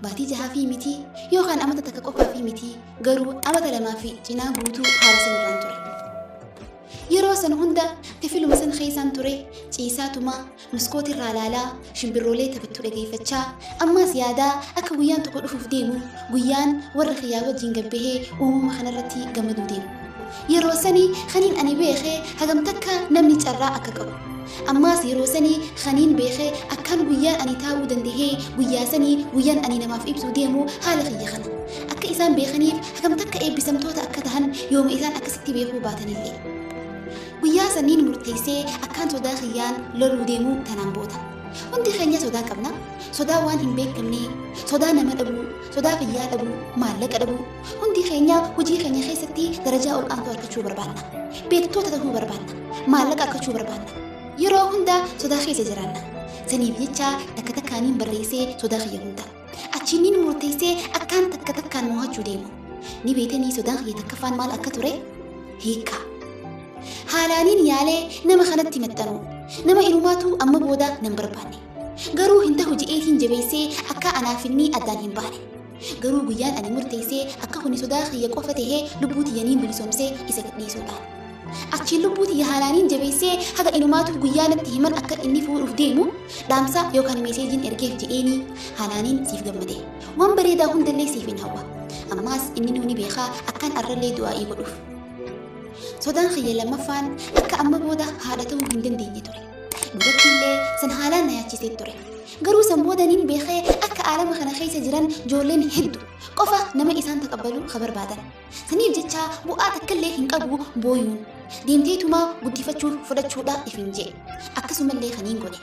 Baatii jahaafii miti yookaan amata takka qofaafii miti, garuu amata lamaa fi cinaa guutuu haala sanirraan ture. Yeroo san hunda kifiluma san keessaan ture, ciisaatuma maskootirraa laalaa, shimbirroolee taphattu dhageeffachaa, ammaas yaadaa akka guyyaan tokko dhufuuf deemu, guyyaan warra kiyyaa wajjin gabbahee uumama kanarratti gammaduu deemu. Yeroo sanii kaniin ani beekee hagam takka namni carraa akka qabu. Ammaas yeroo sanii kaniin beekee akkaan guyyaan ani taa'uu dandahee guyyaa sanii guyyaan ani namaaf ibsuu deemu haala kiyya kana. Akka isaan beekaniif hagam takka eebbisamtoota akka tahan yooma isaan akkasitti beekuu baatanillee. Guyyaa saniin murteessee akkaan sodaa kiyyaan loluu deemuu tanaan booda. Hundi keenya sodaa qabna. Sodaa waan hin beekamne, sodaa nama dhabuu, sodaa fayyaa dhabuu, maallaqa dhabuu. Hundi keenya hojii keenya keessatti darajaa ol aantuu argachuu barbaanna. Beektoota ta'uu barbaanna. Maallaqa argachuu barbaanna. Yeroo hunda sodaa keessa jiraanna. Saniif jecha takka takkaaniin barreessee sodaa kiyya hunda. Achiin murteessee akkaan takka takkaan mo'achuu deemu. Ni beetanii sodaan kiyya takkaffaan maal akka ture? Hiikkaa. Haalaaniin yaalee nama kanatti maxxanu. Nama inumaatu amma booda nan barbaanne. Garuu hin ta'u je'eetiin jabeessee akka anaaf inni addaan hin baane. Garuu guyyaan ani murteessee akka kuni sodaa kiyya qofa tahee lubbuu tiyyaniin bilisoomsee isa gadhiisuudhaan. Achiin lubbuu tiyya haalaaniin jabeessee haga inumaatu guyyaa natti himan akka inni fuudhuuf deemu dhaamsa yookaan meeseejiin ergeef je'eenii haalaaniin siif gammade. Waan bareedaa hundallee siif hin hawwa. Ammaas inni nuuni beekaa akkaan arrallee du'aa'ii godhuuf. Sodaan kiyya lammaffaan akka amma booda haadha ta'uu hin dandeenye ture. Durattillee san haalaan na yaachisee ture. Garuu san booda niin beekee akka aalama kana keessa jiran ijoolleen hedduu qofa nama isaan taqabbaluu ka barbaadan. Saniif jecha bu'aa takkallee hin qabu booyuun. Deemteetuma guddifachuuf fudhachuudha ifin jee. Akkasumallee kaniin godhe.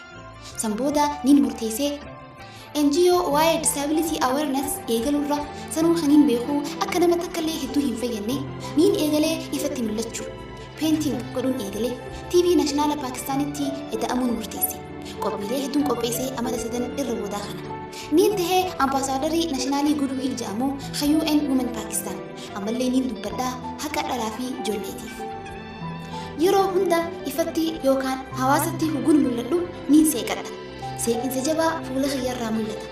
San booda niin murteessee NGO waa'ee disability awareness eegaluurra sanuu kaniin beeku akka nama takkallee hedduu hin fayyadne niin eegalee ifatti mul'achuu. Painting godhuun eegalee TV naashinaala Paakistaanitti eda'amuun murteesse. Qophiilee hedduun qopheessee amata sadan irra boodaa kana. Niin tahee ambaasaadarii naashinaalii Goodwill jedhamu UN Women Pakistan. Ammallee niin dubbadhaa haqa dhalaa fi ijoolleetiif. Yeroo hunda ifatti yookaan hawaasatti huguun mul'adhu niin seeqadha. Seeqinsa jabaa fuula kiyyarraa mul'ata.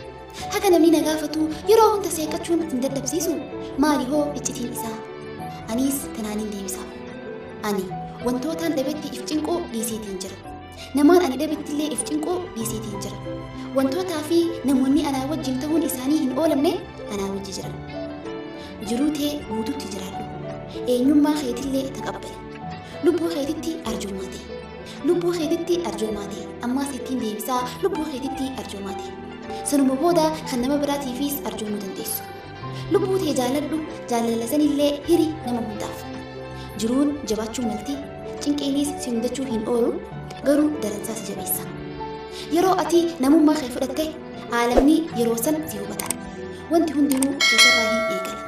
Haga namni na gaafatu yeroo hunda seeqachuun hin dadhabsiisu maali hoo iccitiin isaa? Anis tanaanin deebisaaf. Ani wantootaan dhabetti if cinquu dhiiseetiin jira. Namaan ani dhabettillee if cinquu dhiiseetiin jira. Wantootaa fi namoonni anaa wajjin ta'uun isaanii hin oolamne anaa wajji jiran. Jiruu tee guututti jiraadhu. Eenyummaa keetillee taqabbali. Lubbuu keetitti arjoomaa ta'e. Lubbuu keetitti arjoomaa ta'e. Ammaas ittiin deebisaa lubbuu keetitti arjoomaa ta'e. Sanuma booda kan nama biraatiifis arjoomuu dandeessu. Lubbuu tee jaaladhu, jaalala sanillee hiri nama hundaaf. Jiruun jabaachuu malti, cinqiinis si mudachuu hin oolu, garuu daransaa si jabeessa. Yeroo ati namummaa kee fudhatte, aalamni yeroo san si hubata. Wanti hundinuu keessarraa hin eegala.